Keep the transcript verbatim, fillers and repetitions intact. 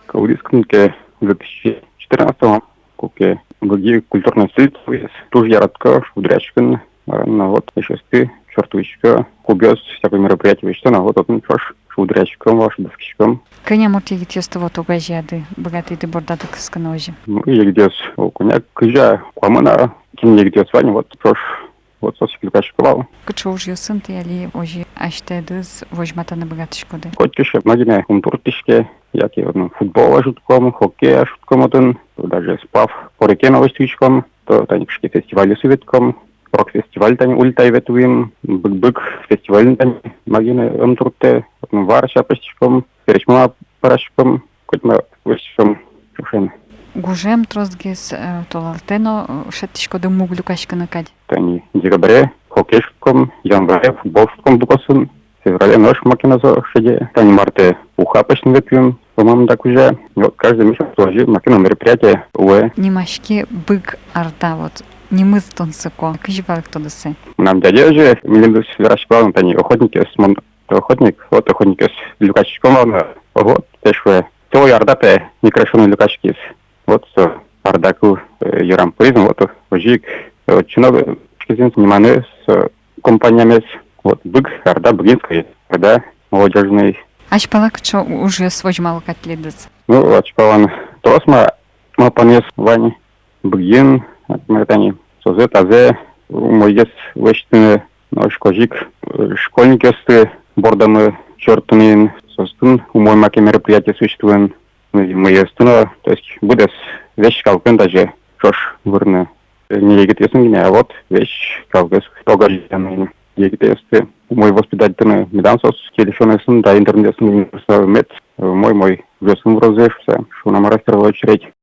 Кылӥськом ке две тысячи четырнадцатом, куке Быги культурной столица луиз. Туж яратӥсько шулдыръяськыны. Мар но, вот, эшъёсты чортысько, клубъёс, всякой мероприятие лэсьто но, вот, отын ӵош шулдыръяськом вал, шӧдӥськом. Кӧня мурт егитъёсты вот огазеяды, быгатӥды бордады кыскыны озьы? Ну, егитъёс, о, кӧня, кызьы, куамын-а, кин егитъёс вань, вот, ӵош, вот, соос ик люкасько вал. Кыӵе ужъёсын тӥ али озьы асьтэдыз возьматыны быгатӥськоды? Котькыӵе, ма гинэ ум турттӥське, яке, вот, ну, футбол ӧжыт ком, хоккей ӧжыт ком отын, даже сплав, Орике но лэсьтӥськом, то тани кыӵе ке фестивальёсы ветлӥськом, рок-фестиваль тани Ультай ветлӥм, Быг-Быг фестиваль тани, ма гинэ ум турттэ, вот, ну, вар сяпаськом, пересьма пӧраськом, котьма лэсьтӥськом ӵошен. Гужем тросгес, э, толалтэ но, э, шедьтӥськоды муг люкаськыны кадь. Тани декабре хоккей шудӥськом, январе футбол шудӥськом букосын, феврале нош маке но со шеде. Тани мартэ уха пӧзьтыны ветлӥм, по-моему, та кузя. И вот каждый месяц тоже маке но мероприятие луэ. Нимаське Быг Орда, вот, нимыз тунсыко, кызьы валэктоды сое? Мынам дядя же милемыз вераське вал, тани охотникъёс, мон охотник, вот, охотникъёс люкаськиськом вал но, вот, тӥ шуэ, тӥ Орда пе, некрашённый люкаськиз. Вот со Орда кыл, э, йырам пыриз но, вот, озьы ик, э, чиновникъёс ниманы со компаниямес, вот, Быг Орда, Быгинская Орда молодёжный. Азьпала кыӵе ужъёс возьмало кадь тӥледыз? Ну, азьпалан трос ма-, малпанъёс вань. Быгын, например, тани созэ-тазэ умойгес лэсьтыны, нош озьы ик, э, школьникъёсты бордамы чортыны, соосты умой маке мероприятиос усьтылыны, ну, и мыйёсты но, то есть быдэс весь калыкен даже ӵош вырыны. Не егитъёсын гинэ, а вот весь калыкез огазеяны, егитъёсты умой воспитать карыны, медам соос телефонъёсын да интернетъёсын гинэ, мед умой-умой ужъёсын вырозы шуса, шуна мар, в первую очередь.